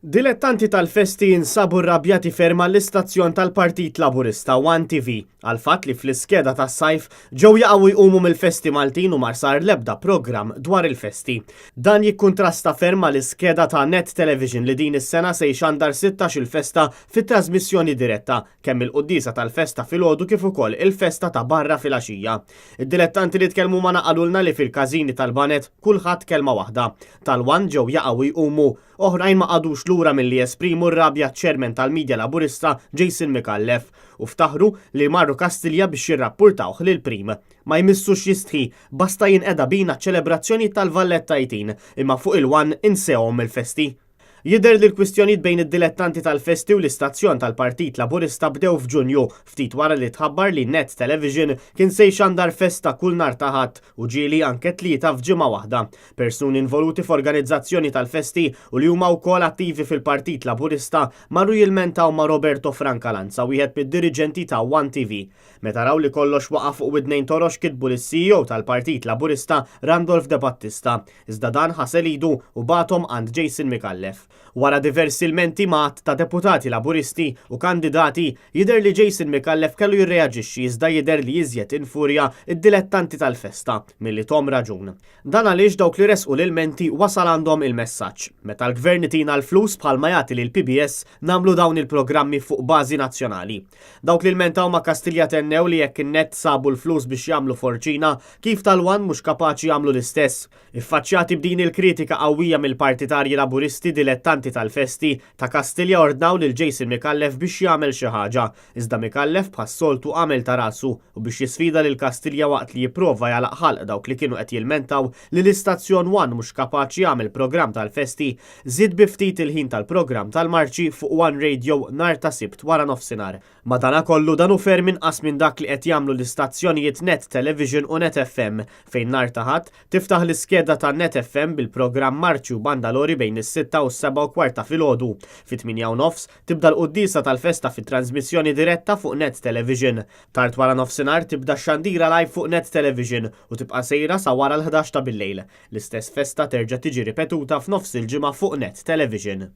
Dilettanti tal-festi jinsabu rrabjati ferm għall-istazzjon tal-Partit Laburista One TV għall-fatt li fl-iskeda tas-sajf ġew jaqgħu jqumu mill-festi Maltin u mar sar l-ebda programm dwar il-festi. Dan jikkuntrasta ferm mal-iskeda ta' Net Television li din is-sena se jxandar 16 il-festa fi trażmissjoni diretta, kemm il-quddiesa tal-festa filgħodu kif ukoll il-festa ta' barra filgħaxija. Id-dilettanti li tkellmu magħna qalulna li fil-każini tal-baned kulħadd kelma waħda. Tal-One ġew jaqgħu jqumu Oħrajn ma qagħdux lura milli jesprimu r-rabja ċ-Chairman tal-Media Laburista Jason Micallef u ftaħru li marru Kastilja biex jirrappurtawh lill-Prim. Ma jmissux jistħi, basta jinqeda bina ċ-ċelebrazzjonijiet tal-Valletta 18, imma fuq il-One insewhom il-festi. Jidher li l-kwistjonijiet bejn id-dilettanti tal-festi u l-istazzjon tal-Partit Laburista bdew f'Ġunju, ftit wara li tħabbar li Net Television kien se jxandar festa kull nhar ta' Ħadd u ġieli anke tlieta f'ġimgħa waħda. Persuni involuti f'organizzazzjoni tal-festi u li huma wkoll attivi fil-Partit Laburista marru jilmentaw ma' Roberto Francalanza, wieħed mid-diriġenti ta' One TV. Meta raw li kollox waqa' fuq widnejn torox kitbu lis-CEO tal-Partit Laburista Randolph De Battista, iżda dan ħasel idu u bagħathom għand Jason Micallef. Wara diversi lmenti ma' għadd ta' deputati Laburisti u kandidati, jidher li Jason Micallef kellu jirreaġixxi iżda jidher li iżjed infurja d-dilettanti tal-festa milli thom raġun. Dan għaliex dawk li ressqu l-ilmenti wasal għandhom il-messaġġ. Meta l-Gvern itina l-flus bħalma jagħti lill-PBS nagħmlu dawn il-programmi fuq bażi nazzjonali. Dawk li lmentaw ma' Kastilja tennew li jekk in-Net sabu l-flus biex jagħmlu forċina, kif tal-One mhux kapaċi jagħmlu l-istess? Iffaċċjati b'din il-kritika qawwija mill-partitarji Laburisti dilettanti tal-festi, ta' Kastilja ordnaw lil Jason Micallef biex jagħmel xi ħaġa. Iżda Micallef bħas-soltu għamel ta' rasu u biex jisfida lil Kastilja waqt li jipprova jagħlaq ħalq dawk li kienu qed jilmentaw li l-istazzjon One mhux kapaċi jagħmel programm tal-festi, żied bi ftit il-ħin tal-programm tal-marċi fuq One Radio nhar ta' Sibt waranofsinhar. Madanakollu dan hu ferm inqas minn dak li qed jagħmlu l-istazzjonijiet Net Television u Net FM fejn nhar ta' Ħadd tiftaħ l-iskeda ta' Net FM bil-programm Marċi u Bandalori bejn is-sitta u s-sebgħa u kwart ta' filgħodu. Fit-8 u nofs tibda l-quddiesa tal-festa fi transmissjoni diretta fuq Net Television. Tard wara nofsinhar tibda x-xandira live fuq Net Television u tibqa' sejra sa wara l-11 ta' billejl. L-istess festa terġa' tiġi ripetuta f'nofs il-ġimgħa fuq Net Television.